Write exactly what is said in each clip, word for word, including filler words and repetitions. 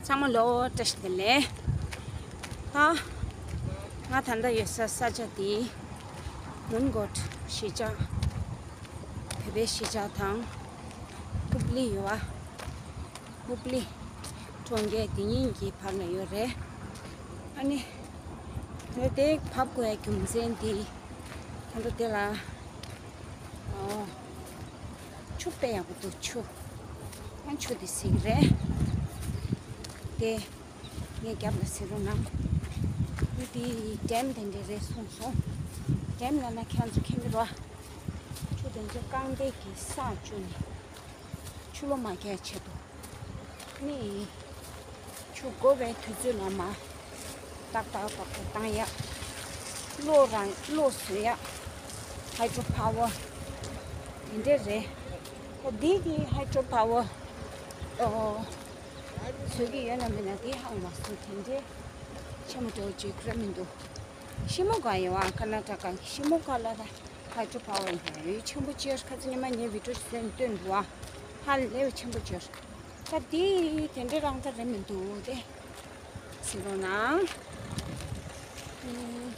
ཚང་མ་ལོ་བཀྲ་ཤིས་བདེ་ལེགས། ད་ང་ད་ལྟ་ཡོད་ས་ས་ཆ་འདི་མོན་གྷོ་གཞིས་ཆགས། བོད་པའི་གཞིས་ཆགས་དང་ཧུབ་ལི་ཡོད་པ། ཧུབ་ལི་གྲོང་ཁྱེར་འདི་གཉིས་ཀྱི་བར་ན་ཡོད་རེད། ཨ་ནི་ད་དེ་བབས་དགོས་ཡ་རྒྱུ་མཚན་འདི་ད་ལྟ་དེ་ལ། ཨོ། ཆུ་དཔེ་ཡག་པོ་འདུག་ཆུ། ཨ་ཆུ་དེ་གཟིགས་རེད། དེ་ངའི་རྒྱབ་ལ་གཟིགས་རོགས་གནང་། འདི་དེ་ཌེམ་དེ་འདྲ་རེད་གསུངས་སོང་། ཌེམ་ལབ་ན་ཁྱེད་ཚོ་མཁྱེན་གྱི་རེད་པ། ཆུ་དེ་ཚོ་རྐང་སྟེགས་ཀྱི་ས་བཅུག་ནས་ཆུ་ལོག་མ་རྒྱག་ཆེད་དུ། ནི། ཆུ་དགོས་པའི་དུས་ཚོད་ལ་མར་ཏག་ཏག་ཏག་ཏག་བཏང་ཡག་གློག་རང་གློག་བཟོ་ཡག་ཧའི་ཌྲོ་པ་ཝར་དེ་འདྲས་རེད། ད་འདི་གི་ཧའི་ཌྲོ་པ་ཝར་ཨོ། བཟོ་གི་ཡོད་ན་མེད་ན་འདི་ཧ་གོ་མ་སོང་། དེ་འདྲས་ཆེན་པོ་འདྲ་བོ་ཅིག་རེད་མི་འདུག་ཤི་མོ་ག་ཡོད་ཨ། ཀར་ན་ཊ་ཀ་གི་ཤི་མོ་ག་ལ་ད་ཧའི་ཌྲོ་པ་ཝར་ཡོད་ཆེན་པོ་ཅིག་ཁ་ཚ་ཉི་མ་ངའི་བི་ཌིའོ་ཅིག་བཟོས་ནས་སྟོན་འདུག་ཨ། ཧ་ལས་པའི་ཆེན་པོ་ཅིག་ད་འདི་དེ་འདྲའི་རང་ད་རེད་མི་འདུག་སྟེ། ཟེར་རོགས་གནང་། དེ།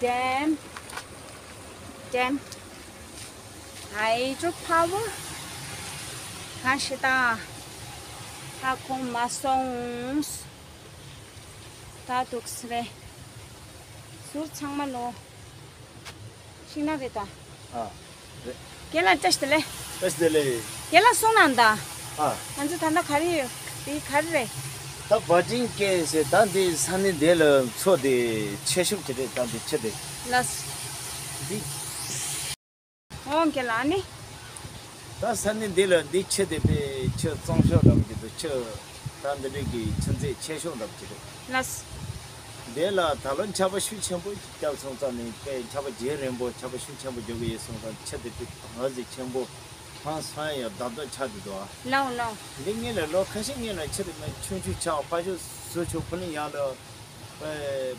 ཌེམ། ཌེམ། ཧའི་ཌྲོ་པ་ཝར། གང་ཞིག་ད། ཧ་གོ་མ་སོང་། ད་འདུག་སེ་རེད། ཟུར་ཚང་མ་ལོ། ཤིང་ནགས་རེད་ད། ཨ། རེད། རྒན་ལགས་བཀྲ་ཤིས་བདེ་ལེགས། བཀྲ་ཤིས་བདེ་ལེགས། རྒན་ལགས་གསུངས་གནང་ད། ཨ། ང་ཚོ་ད་ལྟ་ག་རེ་ཡོད། འདི་ག་རེ་རེད། ད་བ་ཅིང་སྐད་ཟེར་ད་འདི་ས་གནས་འདི་ལ་མཚོ་དེ་ཆེ་ཤོས་དེ་རེད། ད་འདི་ཆུ་དེ། ལགས། འདི། ཨོ་རྒན་ལགས་ཨ་ནི། ད་ས་གནས་འདི་ལ་འདི་ཆུ་དེ་དཔེ་ཆུ་གཙང་ཤོས་འདྲ་པོ་ཅིག་འདུག་ཆུ་ད་འདི་འདྲའི་གི་ཆུ་མཛོད་ཆེ་ཤོས་འདྲ་པོ་ཅིག་རེད། ལགས། འདི་ལ་ད་ལོ་ཆར་པ་ཤུགས་ཆེན་པོ་བརྒྱབ་སོང་ཙང་ནི་དཔེ་ཆར་པ་རྒྱུན་རིང་པོ་ཆར་པ་ཤུགས་ཆེན་པོ་རྒྱག་གི་ཡོད་སོང་ཙང་ཆུ་དེ་དཔེ་ག་ཚོད་ཆེན་པོ་ཧང་སང་ཡང་རྡབ་རྡབ་ཆགས་ཀྱི་འདུག་ཨ། ལགས་ལགས། འདི་སྔོན་ལ་ལོ་ཁ་ཤས་སྔོན་ལ་ཆུ་དེ་མ་ཆུང་ཆུང་ཆགས་ཕར་ཕྱོགས་ཟུར་ཕྱོགས་ཕུ་ལུང་ཡར་ལ་དཔེ་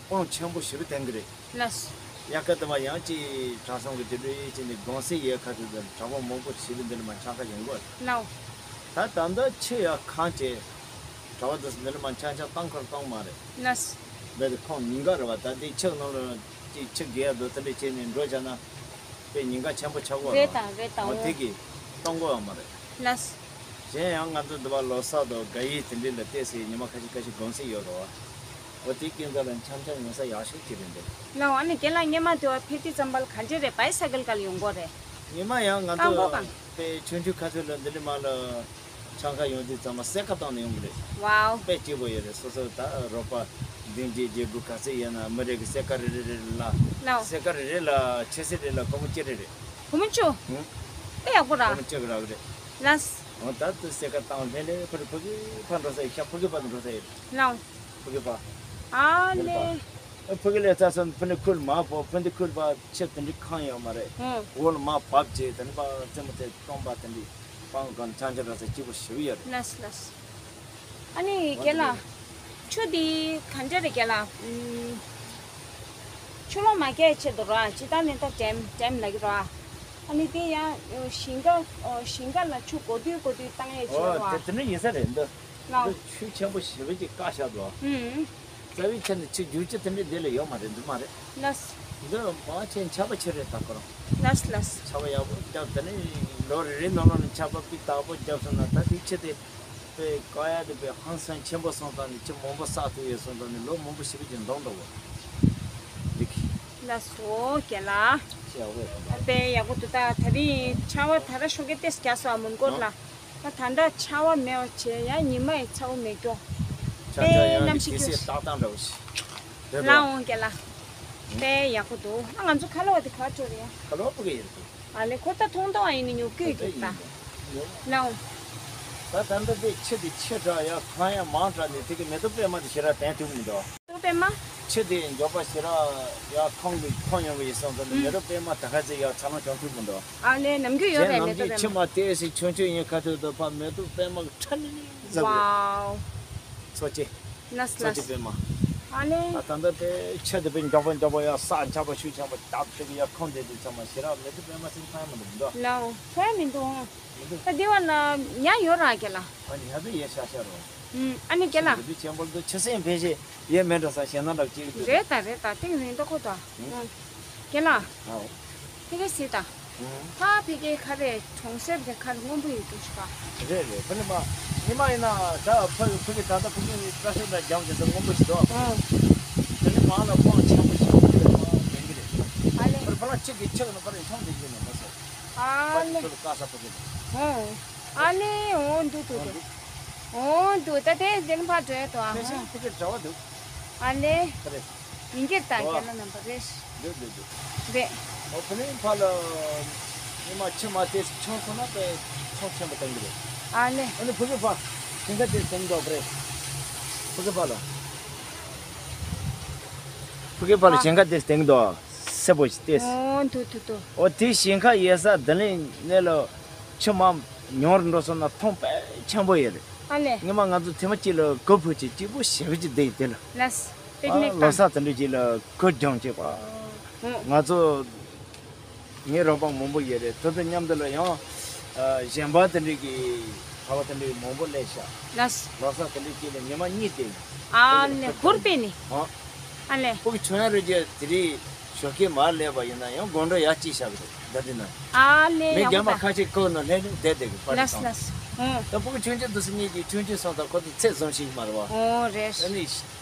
སྤང་ཆེན་པོ་ཞེ་པོ་ཐོན་གི་རེད། ལགས། དབྱར་ཁ་དུ་མ་ཡང་ཅིག་གྲྭ་ཚང་གི་དེ་འདྲའི་ཅིག་ནི་དགོང་ཟས་ཡས་ཁ་དེ་དང་གྲྭ་པ་མང་པོ་ཞིག་འདི་ལ་མ་འཆམ་ཁ་ཡོང་གི་རེད། ལགས། ད་ད་ལྟ་ཆུ་ཡར་གང་བྱས་གྲྭ་པ་དེ་ཚོ་འདི་ལ་མ་འཆམ་འཆམ་གཏོང་ཁར་གཏོང་མ་རེད། ལགས། རྦད་དེ་ཁོང་ཉིན་འགའ་རེད་བ། ད་ལྟའི་ཆུ་ནང་ལ་ཅིག་ཆུ་རྒལ་ཡག་འདུག་དེ་འདྲ་བྱས་ནས་འགྲོ་བྱས་ན་དཔེ་ཉིན་འགའ་ཆེན་པོ་ཆགས་ཀྱི་རེད་ཡོད་རེད་བ། དང་རེད་དང་། འོ་དེ་གི་གཏོང་གི་ཡོད་མ་རེད། ལགས། གཞན་ཡང་ང་ཚོ་འདི་བ་ལོ་གསར་དང་དགའ་ཡིག་དེ་འདྲའི་ལ་བལྟས་སའི་ཉི་མ་ཁ་ཤས་ཁ་ཤས་དགོང་ཟས་ཡོད་རེད་བ། འོ་དེ་སྐྱིན་ཚ་ལ་འཆམ་འཆམ་ཡོང་ས་ཡག་ཤོས་ཅིག་རེད་འདུག་ལགས། ཨ་ནི་རྒན་ལགས་སྔོན་མ་དེ་བ་ཕེབས་དུས་ཙམ་པ་ལ་ག་འདྲས་རེད། བའི་སའི་ཀལ་ག་ལ་ཡོང་གི་རེད། སྔོན་མ་ཡང་ང་རྐང་འཁོར་ཚོ་གང་། དཔེ་ཆུང་ཆུང་ཁ་ཐུག་ལ་འདི་འདྲ་མ་ལ་འཆམ་ཁ་ཡོང་དུས་ཙམ་པ་སའི་ཀལ་བཏང་ནས་ཡོང་གི་རེད། ཝའོ། དཔེ་སྐྱིད་པོ་ཡོད་རེད། སོ་སོ་ད་རོགས་པ་བདུན་བརྒྱད་བརྒྱད་དགུ་ག་ཚོད་ཡོད་ན་མི་རེ་གི་སའི་ཀལ་རེ་རེ་རེ་ལ། ལགས། སའི་ཀལ་རེ་རེ་ལ་ཆུ་ཚོད་རེ་ལ་སྒོར་མོ་གཅིག་རེ་རེད། སྒོར་མོ་བཅུ། ཧུམ། དཔེ་ཡག་པོ་ར། སྒོར་མོ་གཅིག་རག་གི་རེད། ལགས། འོ་ད་དུ་སའི་ཀལ་བཏང་ལྷན་ལྷན་ཕུ་རི་ཕུ་གི་ཕར་འགྲོ་ས་ཡིན་ཤག་ཕུ་གི་ཕར་དུ་འགྲོ་ས་ཡིན། ལགས། ཕུ་གི་པ། ཨ་ཕུ་གི་ལེ། པ། ཨ་ཕུ་གི་ལེ་ཚ་སོན་ཕུ་ནི་ཁུལ་མ་པོ་ཕུ་ནི་ཁུལ་པ་ཆེ་དེ་འདྲི་ཁང་ཡོད་མ་རེད། ཧུམ། འོ་ལ་མ་བབ་ཅེ་དེ་ནི་པ་རྩེ་མོ་དེ་སྟོང་པ་དེ་འདྲི་པང་གང་ཆང་ཆང་ར་ས་སྐྱིད་པོ་ཞེ་པོ་ཡོད་རེད། ལགས་ལགས། ཨ་ནི་རྒན་ལགས། ཆུ་འདི་ག་འདྲ་རེད་རྒན་ལགས། ཨུམ། ཆུ་ལོག་མ་རྒྱག་ཆེད་དུ་ར་ཇི་ལྟར་ནས་ད་ཌེམ་ཌེམ་ལབ་ཀྱི་ར། ཨ་ནི་དེ་ཡང་ཞིང་ཁ་ཞིང་ཁ་ལ་ཆུ་དགོས་དུས་དགོས་དུས་བཏང་ཡས་བྱེད་ར། ཨོ་དེ་དེ་འདྲ་ཡིན་ས་རེད་འདི། ལགས། འདི་ཆུ་ཆེན་པོ་ཞེ་པོ་ཅིག་བཀག་བཞག་འདུག་ཨུམ། རྩ་བའི་ཆ་ནས་ཆུ་རྒྱུག་ཆུ་དེ་འདྲ་འདི་ལ་ཡོད་མ་རེད་འདི་མ་རེད། ལགས། འདི་མ་ཆེན་ཆར་པ་ཆེ་རེད་ད་ཁོ་རང་། ལགས་ལགས། ཆར་པ་ཡག་པོ་བརྒྱབ་དེ་ནས་ལོ་རེ་རེ་ནང་ལོགས་ནས་ཆར་པ་པི་དག་པོ་བརྒྱབ་སོང་ན་ད་དེ་ཆུ་དེ། དཔེ་བཀག་ཡ་དེ་དཔེ་ཧང་སང་ཆེན་པོ་སོང་ཙང་ནི་ཆུ་མང་པོ་བསགས་ཐུབ་ཡོད་སོང་ཙང་ནི་ལོ་མང་པོ་ཞེ་པོ་ཅིག་འདང་འདྲ་བོ། འདི་གི། ལགས་སོ་རྒན་ལགས། ཆེ་ཡག་པོ་ཡོད་དང་། དཔེ་ཡག་པོ་འདུག་ད་ད་རིང་ཆར་པ་ད་ར་ཤོག་གེ་ཏེས་རྒྱག་སོང་མོན་གྷོ་ལ། ད་ད་ལྟ་ཆར་པ་མེད་པ་བྱས་ཡ་ཉི་མ་ཡི་ཚ་པོ་མེད་སྐྱོ། ཆར་ཆར་ཡང་གནམ་གཤིས་དེ་སྐྱོ་ཤི་ཏག་ཏག་འདྲ་བོ་ཞིག་རེད་ལགས། འོང་རྒན་ལགས། དཔེ་ཡག་པོ་འདུག་ཨ་ང་ཚོ་ཁ་ལོ་བ་དེ་ག་བ་འགྲོ་རེད་ཡ། ཁ་ལོ་བ་ཕ་གི་ཡིན་འདུག་ཨ་ལེ་ཁོ་ད་མཐོང་མཐོང་ཨ་ཡིན་ནི་ཉོ་སྐྱོད་ཀྱི་ད། ལའོ། ད་ད་འདི་དེ་ཆུ་དེ་ཆེ་དྲགས་ཡ་གང་ཡ་མང་དྲགས་ནས་དེ་གི་མེ་ཏོག་པད་མ་དེ་ཞེ་དྲག་དན་ཐུབ་མི་འདུག་མེ་ཏོག་པད་མ། ཆུ་དེ་མགྱོགས་པ་ཞེ་དྲག་ཡ་ཁོང་གི་ཁོང་ཡོང་གི་ཡིན་སོང་ཙང་ནས་མེ་ཏོག་པད་མ་ད་ག་ཚོད་ཡ་ཚ་ལང་བྱུང་ཐུབ་མི་འདུག་ཨ་ལེ་ནམ་རྒྱུན་ཡོད་རེད་མེ་ཏོག་པད་མ། ཆུ་མ་དེ་སི་ཆུང་ཆུང་ཡིན་ཁ་ཐུག་ཏུ་ཕ་མེ་ཏོག་པད་མ་གི་ཁྲ་ནི་ནི་ཟ་གི་རེད། ཝའོ། ཚོ་ཆེ། ལགས་ཚོ་ཆེ་ལགས། པད་མ། ཨ་ལེ། ད་ད་ལྟ་དེ་ཆ་དེ་པའི་མགྱོགས་པོ་མགྱོགས་པོ་ཡ་ས་འཁྱག་པ་ཆུ་འཁྱག་པ་བཏབ་དེ་གི་ཡ་ཁོང་དེ་དེ་ཚང་མ་ཞེ་དྲག་མེད་དུ་པད་མ་སེམས་ཁ་ཡ་མི་འདུག་འདུག་ལའོ། ཁོ་ཡ་མི་འདུག་མི་འདུག་ད་དེ་བ་ན་ཉ་ཡོད་ར་གེ་ལ། ཨ་ནི་ཡ་དེ་ཡ་ཤ་ཤ་རོ། ཨུམ། ཨ་ནི་གེ་ལ། དེ་ཆེན་པོ་འདུག་ཆུ་སྲིན་ཕལ་ཆེར་ཡ་མེད་འགྲོ་ས་ཞེ་ན་འདྲ་ཅིག་འདུག་རེད་ད་རེད་ད་ཏིང་རིང་ད་ཁོ་ད། ཨུམ། གེ་ལ། ཨའོ། ཕ་གི་སི་ད། ཨུམ། ཕ་ཕ་གི་ཁ་རེ་གྲོང་གསེབ་རེ་ཁ་རེ་སྔོན་པོ་ཡོད་འདུག་ཤི་པ། རེད་རེད། ཕ་ནི་མ། ཉི་མ་ཡིན་ན་ད་ཕ་ཕ་གི་ད་ལྟ་ཕ་གི་བཀྲ་ཤིས་ད་རྒྱང་བྱེད་ས་སྔོན་པོ་ཞིག་འདུག་ཨོ། དེ་ནི་མ་ལ་ཁོང་ཆེན་པོ་ཞིག་འདུག་ཕ་ལེན་གི་རེད། ཨ་ལེ། ཕ་ཕ་ལ་ཁྱེད་ཀྱི་ཁྱེད་ཀྱི་ནང་ཕ་རེ་མཐོང་དེ་ཡིན་ནམ་མ་སོ། ཨ་ལེ། ཕ་ཕ་ལ་དཀའ་ས་ཕ་གི། ཨོ། ཨ་ལེ། འོ་འདུག་འདུག་འདུག་འོ་འདུག་ད་དེ་དེ་ནི་ཕ་འགྲོ་ཡ་དོ་ཨ་ཕལ་ཆེར་ཧོ། ཕ་གི་འདྲ་བ་འདུག་ཨ་ལེ། ཕ་རེ། ཡིན་གྱི་ད་རྒྱ་ལ་རྣམ་པ་རེད། འདུག་འདུག་འདུག་རེད། ཨོ་ཕ་ནི་ཕ་ལ་ཉི་མ་ཕྱི་མ་དེ་ཆུང་སོང་ན་དེ་ཆུང་ཆེན་པོ་བཏང་གི་རེད། ཨ་ལེ། ཨ་ནི་ཕ་གི་ཕ་ཞིང་ཁ་དེ་དེང་འདུག་རེད། ཕ་གི་ཕ་ལ། ཕ་གི་ཕ་ལ་ཞིང་ཁ་དེ་དེང་འདུག་སེ་པོ་ཞིག་སྟེ། ཨོ་འདུག་འདུག་འདུག་ཨོ་དེ་ཞིང་ཁ་ཡས་ས་དེ་ལས་ནས་ལོ། ཆུ་མ་ཉུང་རུ་འགྲོ་སོང་ན་མཐོང་དཔེ་ཆེན་པོ་ཡོད་རེད། ཨ་ལེ། སྔོན་མ་ང་ཚོ་ཐེངས་མ་གཅིག་ལ་གོ་ཕུ་ཅིག་སྐྱིད་པོ་ཞེ་པོ་ཅིག་བསྡད་ཡོད་དེ་ལ། ལགས། པིག་ནིག་ལོ་གསར་དེ་འདྲ་ཅིག་ལ་གོ་སྦྱོང་བྱེད་པ། ཨོ། ང་ཚོ་ངའི་རོགས་པ་མང་པོ་ཡོད་རེད། དེ་དང་མཉམ་དུ་ལ་ཡང་གཞན་པ་དེ་འདྲ་གི་གྲྭ་པ་དེ་འདྲ་མང་པོ་སླེབས་ཤག་ལགས། ལོ་གསར་དེ་འདྲ་ཅིག་ལ་ཉི་མ་གཉིས་བསྡད་ཡོད། ཨ་ལེ། གུར་པས་ནི། ཨ། ཨ་ལེ། ཕ་གི་ཆུང་ཡ་རེ་རྒྱ་དེ་རིང་ཞོགས་ཀས་མར་སླེབས་པ་ཡིན་ན་ཡང་དགོང་དྲོ་ཡར་སྐྱེལ་བཞག་གི་འདུག་ད་དེ་ན། ཨ་ལེ། མི་ཡག་པོ་རྒན་པ་ད། ཁ་ཅིག་བཀོག་ནས་སླེབས་ནས་བསྡད་བསྡད་གི་པར་ལགས་དང་། ལགས། ཨོ། ད་ཕ་གི་ཆུང་ཆུང་དུ་སུ་གཉིས་ཀྱིས་ཆུང་ཆུང་སོང་ད་ཁོ་ཚོ་ཚེ་བཟུང་ཞིག་མ་རེད་བ། ཨོ་རེད། ཨ་ནི་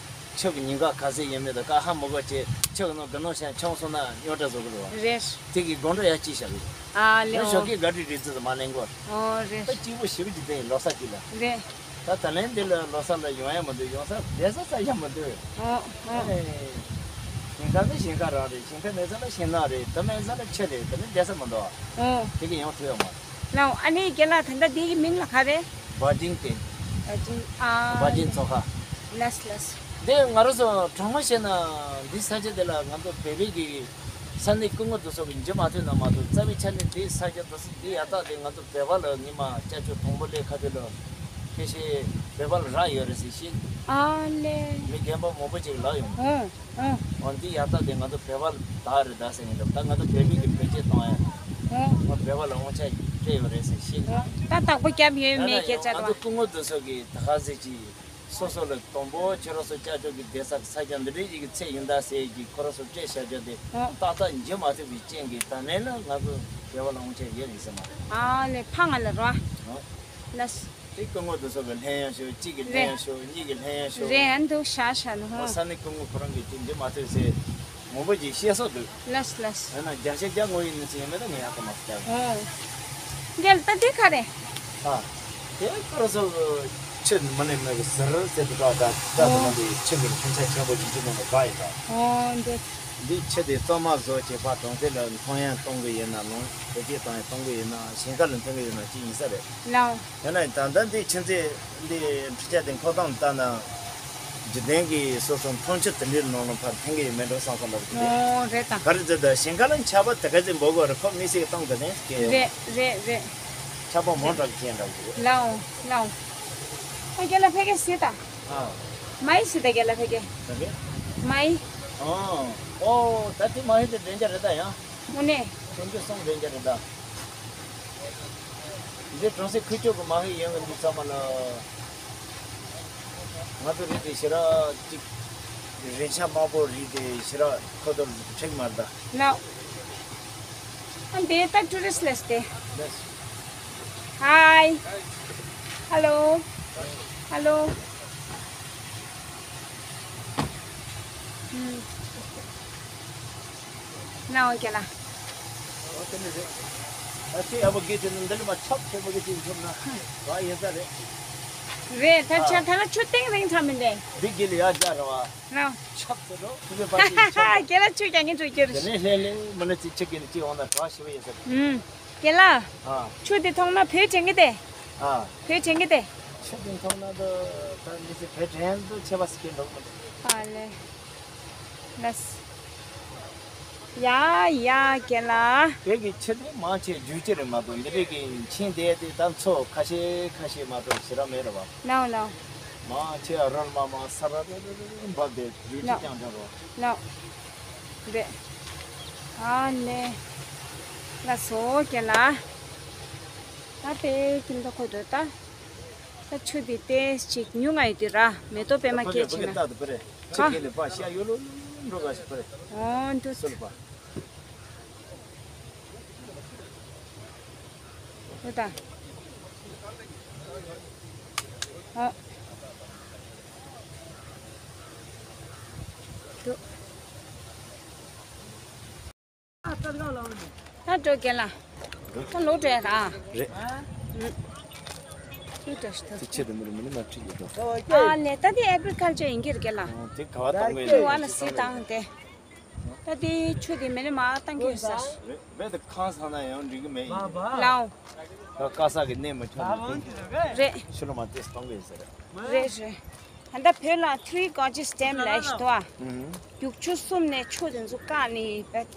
ཆུ་གི་ཉེན་ཁ་ག་ཚད་ཡོད་མེད་དང་ཀ་ཧ་མ་གོ་བྱས་ཆུ་གི་ནང་གི་ནང་ཤང་མཆོང་སོང་ན་རྙོག་དྲ་བཟོ་གི་རེད་བ། རེད། དེ་གི་དགོང་དྲོ་ཡར་སྐྱེལ་བཞག་གི་རེད། ཨ་ལེ། ད་ཨོ། ཞོགས་ཀས་ག་དུས་རེད་ཙི་ཙི་མ་ལེན་གོ། ཨོ་རེད། ད་སྐྱིད་པོ་ཞེ་པོ་ཅིག་བསྡད་ཡིན་ལོ་གསར་དེ་ལ། རེད། ད་ད་ལན་འདི་ལ་ལོ་གསར་ལ་ཡོང་ཡ་མི་འདུག་ཡོང་ས་བསྡད་ས་ས་ཡ་མི་འདུག་ཨོ་ཨོ། ཨེ། ཞིང་ཁ་ནི་ཞིང་ཁ་རང་རེད། ཞིང་ཁ་མེད་ས་ལ་ཞིང་ནགས་རེད། ད་མེད་ས་ལ་ཆུ་རེད། ད་ནི་བསྡད་ས་མི་འདུག་ཨོ། དེ་གི་ཡོང་ཐུབ་ཡོད་མ་རེད། ལའོ། ཨ་ནི་རྒན་ལགས་ད་ལྟ་འདི་གི་མིང་ལ་ག་རེད། བ་ཇིང་ཏེ། བ་ཇིང་། ཨ། བ་ཇིང་ཚོ་ཁ། ལགས་ལགས། འདི་ང་རང་ཚོ་དྲང་མོ་བཤད་ན་འདི་ས་ཆ་འདི་ལ་ང་ཚོ་བོད་པའི་གི་ས་གནས་སྐུ་ངོ་དེ་ཚོ་གི་འཇུ་མ་ཐུབ་ན་མ་གཏོགས་རྩ་བའི་ཆ་ནས་འདི་ས་ཆ་དེ་ཚོ་འདི་ཡ་ཐག་དེ་ང་ཚོ་བོད་པ་ལ་ཉི་མ་སྐྱ་ཆོས་དང་པོ་ལས་ཁ་ཐུག་ལ་ཁྱེད་ཤེས་བོད་པ་ལ་རག་ཡོད་རེད་ཟེར་ཤེས། ཨ་ལེ། མི་རྒན་པ་མང་པོ་ཅིག་ལབ་ཡོང་། ཨོ་ཨོ། འོ་འདི་ཡ་ཐག་དེ་ང་ཚོ་བོད་པ་ལ་བདག་རེད་བདག་ཟེར་ངེས་འདུག་ད་ང་ཚོ་བོད་མི་གི་བོད་སྐད་གཏོང་ཡ། ཨོ། འོ་བོད་པ་ལ་དབང་ཆ་སྤྲད་ཡོད་རེད་ཟེར་ཤེས། ཨོ། ད་བདག་པོ་རྒྱབ་ཡོད་མེད་སྐད་ཆ་ང་ཚོ་དང་། སྐུ་ངོ་དེ་ཚོ་གི་ད་ག་ཟེར་གྱི། སོ་སོ་ལ་དང་པོ་ཁྱེད་རང་ཚོ་སྐྱ་ཆོས་ཀྱི་བསྡད་ས་ས་ཆ་འདི་འདྲའི་ཡི་གེ་ཚད་ཡིན་ད་ཟེར་གྱི་ཁོ་རང་ཚོ་སྤྲད་བཞག་རྒྱུ་དེ་ཨོ། ཏག་ཏག་འཇུ་མ་ཐུབ་པའི་རྐྱེན་གྱིས་ད་ལན་ལ་ང་ཚོ་བོད་པ་ལ་དབང་ཆ་ཡོད་རེད་ཟེར་མ་རེད། ཨ་ལེ་ཕ་ང་ལ་རོ། ཨོ། ལགས། དེ་སྐུ་ངོ་དེ་ཚོ་གི་ལྷན་ཡང་ཞུ་གཅིག་གི་ལྷན་རེད། ཡང་ཞུ་གཉིས་ཀྱི་ལྷན་ཡང་ཞུ། རེད་ཨ་འདུག་ཤ་ཤ་ནི་ཧོ། ཨོ་ས་གནས་སྐུ་ངོ་ཁོ་རང་གིས་དེ་འཇུ་མ་ཐུབ་ཟེར། མང་པོ་ཅིག་བཤད་སྲོལ་འདུག་ལགས་ལགས། ཡང་ན་བརྒྱ་ཆ་བརྒྱ་ངོ་ཡིན་ནི་ཟེར་ཡོད་མེད་ད་ངས་ཡག་པོ་མ་ཤེས། ཨོ། འདི་ལ་ད་འདི་ག་རེ། ཨ། དེ་ཁོ་རང་ཚོ་ཆུ་མ་ནས་མེད་པའི་ཟུར་ཟེར་དུ་ག་ད་ད་ཨོ། དུ་མ་འདི་ཆུ་མིན་ཕན་ཆད་ཆེན་པོ་ཡིན་གྱི་མེད་པ་ག་ཡིན་ད། ཨོ་འདི། འདི་ཆུ་དེ་གཙང་མ་བཟོ་བྱས་ཕར་གྲོང་གསེབ་ལ་འཐུང་ཡང་གཏོང་གི་ཡིན་ན་ལོང་བོད་སྐད་གཏོང་ཡང་གཏོང་གི་ཡིན་ན་ཞིང་ཁ་ལ་འཐུང་གི་ཡིན་ན་ཅི་ཡིན་ས་རེད། ལའོ། ཡང་ན་ད་ལྟ་འདི་ཆུ་མཛོད་འདི་འཕྲུལ་ཆས་དེ་འཁོར་སྟངས་ལྟ་ན། འཇིག་རྟེན་གྱི་སོ་སོ་འཐུང་ཆུ་དེ་འདྲའི་ནང་ལ་ཕར་འཐེན་གྱི་ཡོད་མེད་འགྲོ་བསམ་བསམ་འདྲ་པོ་དེ་རེད། ཨོ་རེད་ད། ག་རེ་ཟེར་ད་ཞིང་ཁ་ལ་ཆར་པ་དེ་ག་ཚོད་འབབ་དགོས་རེད། ཁོ་དམིགས་བསལ་གྱི་གཏོང་དགོས་དོན་གལ་ཡོད། རེད་རེད་རེད། ཆར་པ་མང་དྲགས་ཀྱི་རྐྱེན་འདྲ་པོ་དེ་རེད། ལའོ་ལའོ། ཨ་རྒན་ལགས་ཕ་གི་སི་ད། ཨ། མ་ཡི་སི་ད་རྒན་ལགས་ཕ་གི། ཕ་གི། མ་ཡི། ཨོ། ཨོ་ད་དེ་མ་ཡི་དེ་འདྲེན་རྒྱུ་རེད་ད་ཡང་། དངོས་གནས། ཁྱོད་ཚོས་གསུང་དྲན་རྒྱུ་རེད་ད། འདི་གྲོང་གསེབ་ཁུལ་ཕྱོགས་ཀྱི་མ་ཧེ་ཡོང་གི་འདི་ཚང་མ་ལ། ང་ཚོ་རིགས་དེ་ཞེ་དྲག་ཅིག་རེན་ཆ་དམའ་པོ་རིགས་དེ་ཞེ་དྲག་ཁོ་ཚོར་ཁྲིག་མ་རེད་ད། ལགས། ཨ་འདི་ད་ཊུ་རི་སི་ལས་ཏེ། ལགས། ཧའི། ཧ་ལོ། ཧ་ལོ། ཨུམ། ན་འོ་ཀེ་ལ། ཨ་ཅེ་ཨ་བ་གེ་ཏེ་ནི་འདི་ལ་མ་ཆབ་ཆེ་བ་གེ་ཏེ་ཐོབ་ན་བ་ཡིན་ས་རེད། རེད་ད་ཆ་ད་ལ་ཆུ་སྟེང་རིང་ཐ་མི་འདེ། འདི་གེ་ལ་ཡ་རྒྱ་ར་བ། ན། ཆབ་ཏེ་རོ་ཁུ་གེ་པ་ཏེ་ཆབ། ཀེ་ལ་ཆུ་རྒྱ་ངན་འགྲོ་རྒྱུ་རེད། དེ་ནས་ལྷན་ལྷན་མི་ལ་ཅི་ཆུ་གེ་ནི་ཅི་འོང་ན་བ་ཞི་བ་ཡིན་ས་རེད། ཨུམ། ཀེ་ལ། ཨ། ཆུ་དེ་མཐོང་ན་བོད་དྲན་གི་དེ། ཨ། བོད་དྲན་གི་དེ། ཆུ་དེ་མཐོང་ན་ད་ད་མི་ཚེ་བོད་དྲན་དུ་ཆེ་བ་སི་ཀེ་འགྲོ་གི་མི་འདུག་ཨ་ལེ། ལགས། ཡ་ཡ་ཀེ་ལ། བོད་ཀྱི་ཆུ་དེ་མང་ཆེ་རྒྱུ་ཆུ་རེད་མ་གཏོགས་འདི་འདྲའི་གི་མཆིན་དེ་དེ་ད་མཚོ་ཁ་ཤས་ཁ་ཤས་མ་གཏོགས་ཞེ་དྲག་མེད་རེད་བ། ལའོ་ལའོ། མ་ཆེ་རལ་མ་མ་ས་ར་ར་ར་ར་འབབ་སྟེ་རུས་ནོ། ཅི་ཀྱང་འདྲ་རོ། ནོ། རེད། ཨ་ནེ། ལ་སོ་ཀྱེ་ལ། ད་དེ་ཀིན་ད་ཁོ་དོ་ད། ད་ཆུ་དེ་ཏེ་ཅིག་ཉུང་ང་ཡོད་དུས་ར་མེ་ཏོག་པད་མ་སྐྱེས་ཕྱིན་ན། ཕ་གི་ལས་པ་ཤ་ཡོ་ལོ་འགྲོ་ག་ཞིག་པ་རེད། འོ་འདུག་སོལ་པ། འོ་ད། འོ། འདུག་ད་འགྲོ་རྒན་ལགས། ད་ལོག་འགྲོ་ཡ་ད། རེད། ཨུ། ལོག་འགྲོ་ཤི་ད། དེ་ཆེད་དུ་མི་རུ་མི་ནི་མ་ཁྲིད་ཡོད་དོ། ཨ་ལེ་ད་དེ་ཨེག་རི་ཀལ་ཅར་ཡིན་གྱི་རེད་རྒན་ལགས། ཨ་དེ་ག་བ་བཏང་གི་དེ་ཡིན་བ་ལ་སི་བཏང་དེ། ད་དེ་ཆུ་དེ་མི་ནི་མ་བཏང་གི་ཡོད་ས། རེད་རྦད་དེ་ཁང་ཚང་ན་ཡང་འགྲིག་གི་མེད་ཡིན། ལའོ། ད་དཀའ་ས་གི་གནས་མ་ཆགས་ནས་རེད། ཤུ་ལ་མ་དེ་གཏོང་གི་ཡིན་ཟེར། རེད་རེད། ད་ལྟ་བོད་ལ་Three Gorges Dam་ལབ་ཞིག་འདུག་ཨ། ཨུ་ཧུམ། རྒྱུག་ཆུ་གསུམ་ནས་ཆུ་དེ་ཚོ་བཀག་ནས་བེད་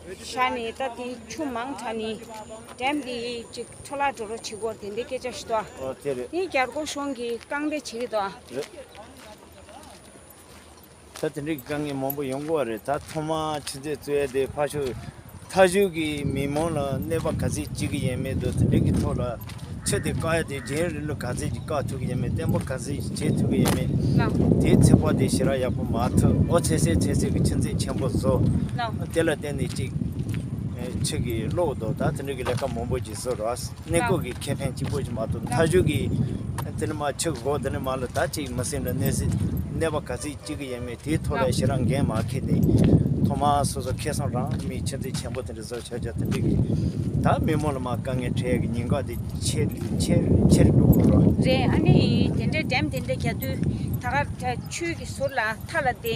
བཞག་ནས་ད་དེ་ཆུ་མང་དྲགས་ནས་ཌེམ་དེ་ཅིག་འཕྲོ་བརླག་འགྲོ་རོགས་བྱེད་དགོས་དེ་འདྲའི་སྐད་ཆ་ཞིག་འདུག་ཨ། ཨོ་དེ་རེད། དེ་རྒྱལ་སྒོ་གཞུང་གིས་རྐང་འདེད་བྱེད་ཀྱི་འདུག་ཨ། རེད། ད་དེ་འདྲའི་དཀའ་ངལ་མང་པོ་ཡོང་གི་རེད། ད་ཐོག་མར་ཆུ་ཚོད་རྩོད་ཡ་དེ་ཕར་ཞོག་མཐའ་མཇུག་གི་མི་མང་ལ་གནོད་པ་ག་ཚད་བྱེད་ཀྱི་ཡོད་མེད་དང་དེ་འདྲའི་གི་ཐོག་ལ་ཆུ་དེ་བཀག་ཡ་དེ་རྒྱུན་རིང་ལ་ག་ཚད་ཀྱི་བཀག་ཐུབ་ཀྱི་ཡོད་མེད་བརྟན་པོ་ག་ཚད་བྱེད་ཐུབ་ཀྱི་ཡོད་མེད། ལགས། དེའི་ཚོད་དཔག་དེ་ཞེ་དྲག་ཡག་པོ་མ་ཐུབ། འོ་ཚེ་སེ་ཚེ་སེ་གི་ཆུ་མཛོད་ཆེན་པོ་བཟོ། ལགས། དེ་ལ་བརྟེན་ནས་ཅིག་ཆུ་གི་གློག་དང་ད་དེ་འདྲའི་གི་ལས་ཀ་མང་པོ་ཅིག་བཟོ་རོགས། གནས་སྐོར་གྱི་ཁེ་ཕན་གཅིག་པོ་ཞིག་མ་གཏོགས་མཐའ་མཇུག་གི་དེ་ནི་མ་ཆུ་འགོ་དེ་ནི་མ་ལ་ད་ཅིག་མི་སེམས་ལ་གནོད་སྲིད་གནོད་པ་ག་ཚོད་ཅིག་གི་ཡོད་མེད་དེའི་ཐོག་ལ་ཞེ་དྲག་འགན་མ་འཁྱེར་ནས་ཐོག་མར་སོ་སོ་ཁེ་བཟང་རང་མི་ཆུ་མཛོད་ཆེན་པོ་དེ་འདྲ་བཟོ་བྱ་བྱ་དེ་འདྲ་གི་ད་མི་མང་ལ་མ་དཀའ་ངལ་འཕྲད་ཀྱི་ཉེན་ཁ་དེ་ཆེར་ཆེར་ཆེར་འགྲོ་གི་རེད། རེད། ཨ་ནི་དེ་འདྲའི་ཌེམ་དེ་འདྲ་རྒྱག་དུས་ད་ག་ཆུ་གི་ཟུར་ལ་མཐའ་ལ་དེ་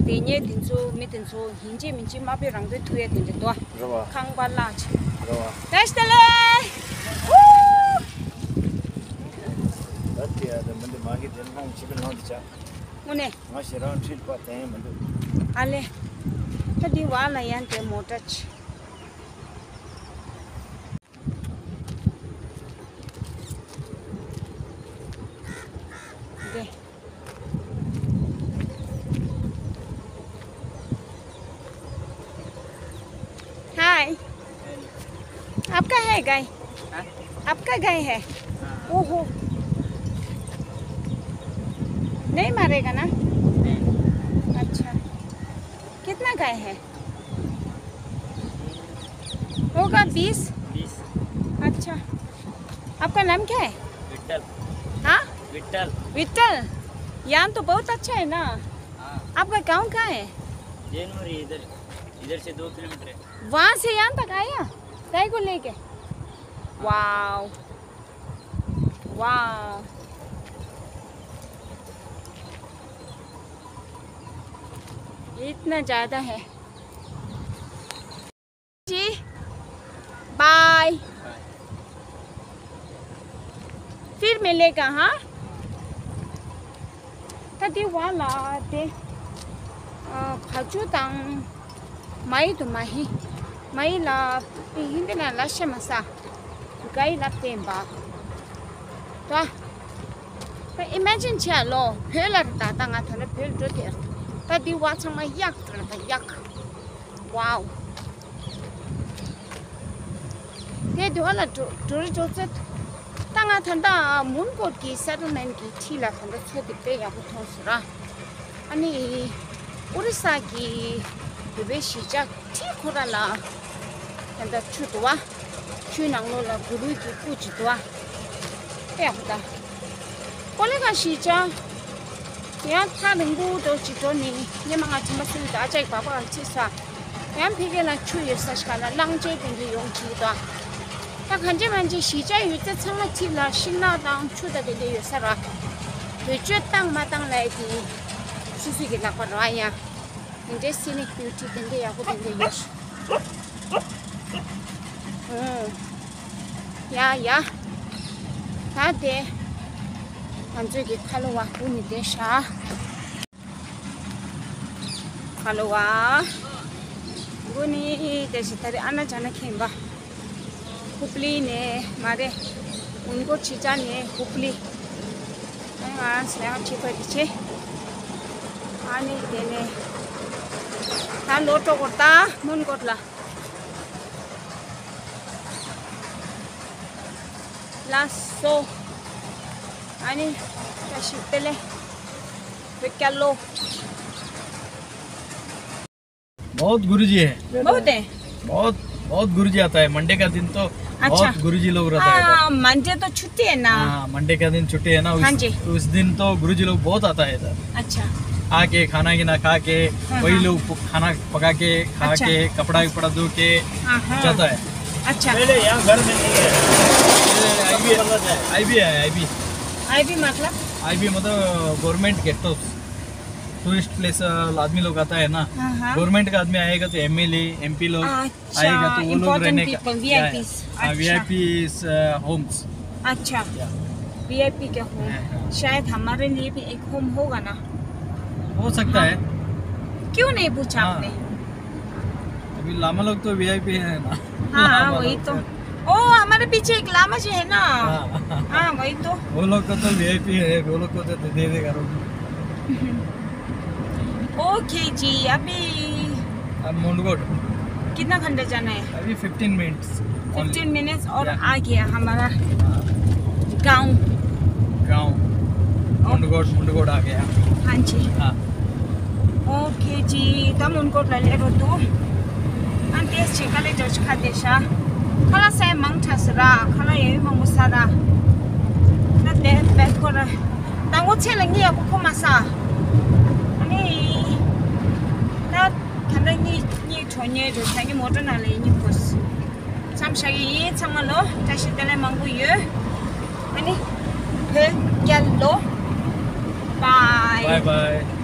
དེ་ཉེ་དེ་ཚོ་མི་དེ་ཚོ་ཡིན་གཅིག་མིན་གཅིག་དམའ་འབེབས་རང་འདོད་ཐུག་ཡས་དེ་འདྲ་འདུག་ཨ། རེད་བ། ཁང་པ་བརླག་ཆེ། རེད་བ། བཀྲ་ཤིས་བདེ་ལེགས། ད་དེ་ཡ་དེ་མི་འདི་མ་གི་དེ་ལྷོང་ཆེ་གི་ལྷོང་དེ་ཆ། དངོས་གནས། ང་ཞེ་རང་ཁྲིད་པ་དེ་ཡང་མི་འདུག་ཨ་ལེ། ད་འདི་བ་ལ་ཡང་དེ་མོ་ཊ་ཆེ། दे। हाय। आपका है गाय? हाँ? आपका गाय है? हाँ। ओहो। नहीं मारेगा ना? नहीं। अच्छा। कितना गाय है? होगा बीस। बीस। अच्छा। आपका नाम क्या है? विठल। हाँ? विठल। विठल। यहाँ तो बहुत अच्छा है ना? हाँ। आपका गाँव कहाँ है? जैनपुरी इधर, इधर से दो किलोमीटर है। वहाँ से यहाँ तक आया? गाय को लेके? वाओ। वाओ। इतना ज़्यादा है। जी, बाय। फिर मिलेगा, हाँ? ད་དེ་བ་ལ་དེ་ཨ་བ་ཅུ་དང་མ་ཡི་དུ་མ་ཧི་མ་ཡི་ལ་ཧིན་དི་ན་ལ་ཤ་མ་ས་ག་ཡི་ལབ་བསྟན་པ་ད། ད་ཨི་མེ་ཇིན་བྱས་ལོ། བོད་ལ་རེད་ད། ད་ང་ད་ནི་བོད་འགྲོ་དེ་རེད། ད་འདི་བ་ཚང་མ་གཡག་རེད་ད། གཡག། ཝའོ། དེ་དུས་ཨ་ལ་འགྲོ་འགྲོ་རེ་འགྲོ་ཚེ། ད་ང་ད་ལྟ་མོན་གྷོ་གི་སེ་ཊལ་མེན་ཊི་གི་འཁྲིས་ལ་ད་ལྟ་ཚོ་དེ་དཔེ་ཡག་པོ་མཐོང་སོང་ར། ཨ་ནི་ཨོ་རི་ས་གི་བོད་པའི་གཞིས་ཆགས་འཁྲིས་ཁོ་ར་ལ་ད་ལྟ་ཆུ་འདུག་བ། ཆུའི་ནང་ལོགས་ལ་གུ་རུ་གི་སྐུ་ཅིག་འདུག་བ། དཔེ་ཡག་པོ་ད། ཀོ་ལི་གྷལ་གཞིས་ཆགས། ཡང་ཐག་རིང་པོ་འགྲོ་ཅིག་འགྲོ་ནི་སྔོན་མ་ང་དྲན་པ་སོང་ད་ཨ་ཅག་གི་བག་པ་ལ་ཁྲིད་ས། ཡང་ཕ་གི་ལ་ཆུ་ཡོད་ས་ཞིག་ག་ལ་གླང་ཆེན་དེ་འདྲ་ཡོང་གི་འདུག་ད་གང་ཅི་མང་ཅི་གཞིས་ཆགས་ཡོད་ཚད་ཚང་མ་གཅིག་ལ་ཤིང་ནགས་དང་ཆུ་དང་དེ་འདྲ་ཡོད་ས་ར། བེད་སྤྱོད་བཏང་མ་བཏང་ལ་ཡི་དེ་སུ་སུ་གི་ལག་པ་ར་ཡ། དེ་འདྲའི་སི་ནིག་བིའུ་ཊི་དེ་འདྲ་ཡག་པོ་དེ་འདྲ་ཡོད། ཨུམ། ཡ་ཡ། ད་དེ། ང་ཚོས་ཀྱི་ཁ་ལོ་བ་སྒུག་ནས་བསྡད་ཤག་ཁ་ལོ་བ། སྒུག་ནས་བསྡད་ཤག་ད་རེས་ཨ་ན་ཅ་ན་ཁེན་པ། ཧུབ་ལི་ནས་མ་རེད། མོན་གྷོ་གཞིས་ཆགས་ནས་ཧུབ་ལི། ཨ་ ང་ལས་ཀ་བྱེད་པ་དེ་བྱེད། ཨ་ནི་དེ་ནས་ད་ལོ་ཏོག་གོ་ད་མོན་གོ་ལ། ལགས་སོ། ཨ་ནི་བཀྲ་ཤིས་བདེ་ལེགས། བོད་རྒྱལ་ལོ། बहुत गुरुजी है। बहुत है। बहुत, बहुत गुरुजी आता है। मंडे का दिन तो अच्छा। बहुत गुरुजी लोग रहता है इधर। हाँ, मंडे तो छुट्टी है ना। हाँ, मंडे का दिन छुट्टी है ना, उस, हाँ जी। उस दिन तो गुरुजी लोग बहुत आता है इधर। अच्छा। आके खाना गिना खा के, हाँ, वही हाँ। लोग खाना पका के, खा अच्छा। के, कपड़ा वपड़ा धो के हाँ, हाँ। जाता है। अच्छा। पहले यहाँ घर में नहीं है। ये आईबी, आईबी है, आईबी। आईबी मतलब? आईबी मतलब government guest house. Tourist place आदमी लोग आता है ना, हाँ, हाँ। गवर्नमेंट का आदमी आएगा तो एमएलए, एमपी लोग अच्छा, आएगा तो वो लोग important रहने का, people, या, या। वीआईपीज़, हाँ, अच्छा। VIP is homes. अच्छा, या। वीआईपी के होम। हाँ, हाँ। शायद हमारे लिए भी एक होम होगा ना। हो सकता हाँ। है। क्यों नहीं पूछा हाँ। आपने? अभी लामा लोग तो वीआईपी है ना। हाँ, लामा वही लोग तो। तो। ओ, हमारे पीछे एक लामा जी है ना। हाँ। हाँ, वही तो। वो लोग को तो वीआईपी है, वो लोग को तो दे देगा रोटी। ओके जी, अभी अब मुंडगोड। कितना घंटा जाना है? अभी फिफ्टीन मिनट्स। फिफ्टीन मिनट्स और या। आ गया हमारा हाँ। गांव। गांव। मुंडगोड, मुंडगोड आ गया। हाँ जी। हाँ। ཨོ་ཁེ་ཅི་ད་མོན་གྷོ་ལ་སླེབས་འགྲོ་འདུག་ཨ་ཏེས་ཆེ་ཁ་ལེ་ཇོ་ཆི་ཁ་དེ་ཤ་ཁ་ལ་སའི་མང་ཆ་སི་ར་ཁ་ལ་ཡེ་མང་པོ་ས་ར། ད་དེ་བེ་ཁོ་ར་ད་ངོ་ཚེ་ལ་ངི་ཡག་པོ་ཁོ་མ་ས། ཨ་ནི་ད་ད་ལྟ་ངི་ངི་གྲོ་ཉེ་རུ་ད་ངི་མོ་ཊ་ནང་ལ་ཡེ་ཉི་ཁོ་སི། མཚམས་བཞག་གི་ཡིན། ཚང་མ་ལོ་བཀྲ་ཤིས་བདེ་ལེགས་མང་པོ་ཡོད། ཨ་ནི་བོད་རྒྱལ་ལོ། Bye. Bye bye.